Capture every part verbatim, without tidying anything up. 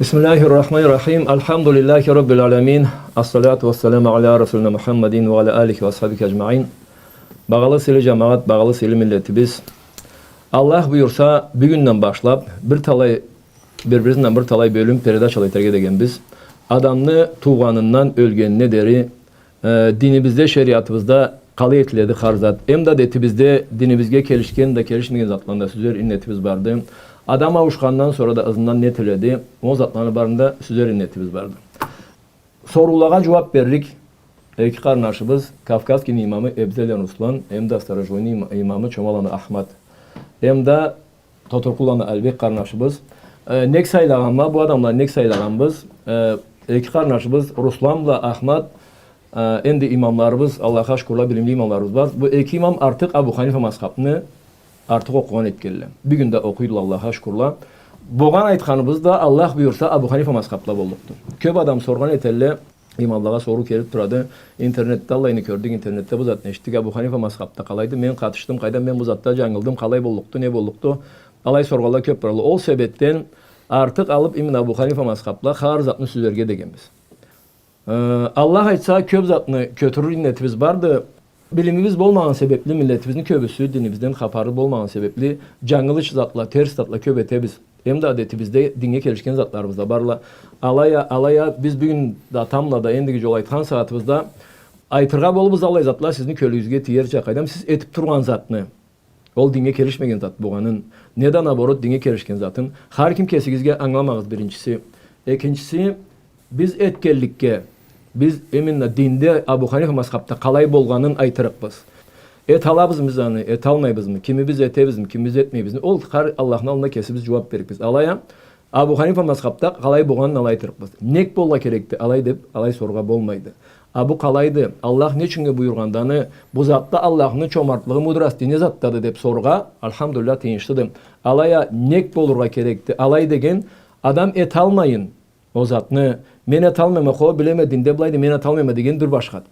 Бисмиллахир-рахманир-рахим. Альхамдулиллахи раббиль алямин. Ассаляту вассаляму аля расулина Мухаммадин ва аля алихи ва асхабихи аджмаин. Багъалы сыйлы джамагъат, багъалы сыйлы миллетибиз. Аллах буюрса, бюгюнден башлаб бир талай, бир-биринден бир талай бёлюм передачала этерге дегенбиз. Адамны туугъанындан ёлгенине дери э, динибизде, шериатыбызда къалай этиледи хар зат. Эм да адетибизде динибизге келишген да, келишмеген затланы да сюзер иннетибиз барды. Адам ауушхандан сора да ызындан не этиледи, ол затланы барын да сюзер иннетибиз барды. Соруулагъа джууаб берлик эки къарнашыбыз, Кавказскийни имамы Эбзеланы Руслан, эм да Сторожевойну има-, имамы Чомаланы Ахмат, эм да Тотуркъулланы Албек къарнашыбыз. Э, нек сайлагъанма, бу адамланы нек сайлагъанбыз? Э, эки къарнашыбыз Руслан бла Ахмат, э, энди имамларыбыз, Аллахха шукурла, билимли имамларыбыз бар. Бу эки имам артыкъ Абу Ханифа мазхабны артыкъ окъугъан этгенле. Бюгюн да окъуйдула, Аллахха шукурла. Богъан айтханыбыз да, Аллах буюрса, Абу Ханифа мазхабла боллукъду. Кёб адам соргъан этелле, имамлагъа соруу келиб турады. Интернетде аллайны кёрдюк, интернетде бу затны эшитдик. Абу Ханифа мазхабда къалайды? Мен къатышдым, къайдам, мен бу затда джангылдым, къалай боллукъду, не боллукъду? Алай соргъанла кёб туралла. Ол себебден артыкъ алыб, именно Абу Ханифа мазхабла хар затны сюзерге дегенбиз. Э, Аллах айтса, кёб затны кётюрюр иннетибиз барды. Билимибиз болмагъан себебли, миллетибизни кёбюсю динибизден хапары болмагъан себебли, джангылыш затла, терс затла кёб этебиз. Эм да адетибизде динге келишген затларыбыз да барла. Алай а, алай а, биз бюгюн да, тамбла да, эндиги джол айтхан сагъатыбызда айтыргъа болурбуз аллай затла сизни кёлюгюзге тиерча, къайдам, сиз этиб тургъан затны, ол динге келишмеген зат болгъанын, не да, наоборот, динге келишген затын. Хар ким кесигизге ангыламагъыз, биринчиси. Экинчиси, биз этгенликге, биз именно динде Абу Ханифа мазхабда къалай болгъанын айтырыкъбыз. Эталабызмы биз аны, эталмайбызмы, кимибиз этебизми, кимибиз этмейбизми, ол хар Аллахны аллында кесибиз джууаб берликбиз. Алай а, Абу Ханифа мазхабда къалай болгъанын алай айтырыкъбыз. Нек болургъа керекди алай деб, алай сорургъа болмайды. А бу къалайды? Аллах не ючюннге буюргъанды аны? Бу затда Аллахны чомартлыгъы, мудрости не затдады деб сорургъа, альхамдулиллях, тыйыншлыды. Алай а, нек болургъа керекди алай деген, адам эталмайын ол затны, мен эталмайма, хо, билеме, динде былайды, мен эталмайма деген бир башхады.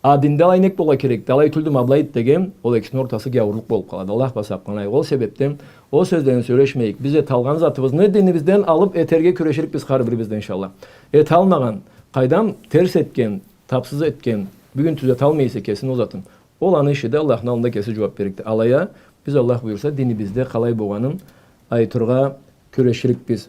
А динде алай нек болургъа керекди, алай тюлдю, ма былайды деген, ол экисини ортасы гяуурлукъ болуб къалады. Аллах бла сакъланайыкъ. Ол себебден ол сёзлени сёлешмейик. Биз эталгъан затыбызны динибизден алыб этерге кюреширикбиз хар бирибиз да, иншаллах. Эталмагъан, къайдам, терс этген, тапсыз этген, бюгюн тюзеталмай эсе кесин ол затын, ол аны ишиди, Аллахны аллында кеси джууаб берликди. Алай а, биз, Аллах буюрса, динибизде къалай болгъанын айтыргъа кюреширикбиз.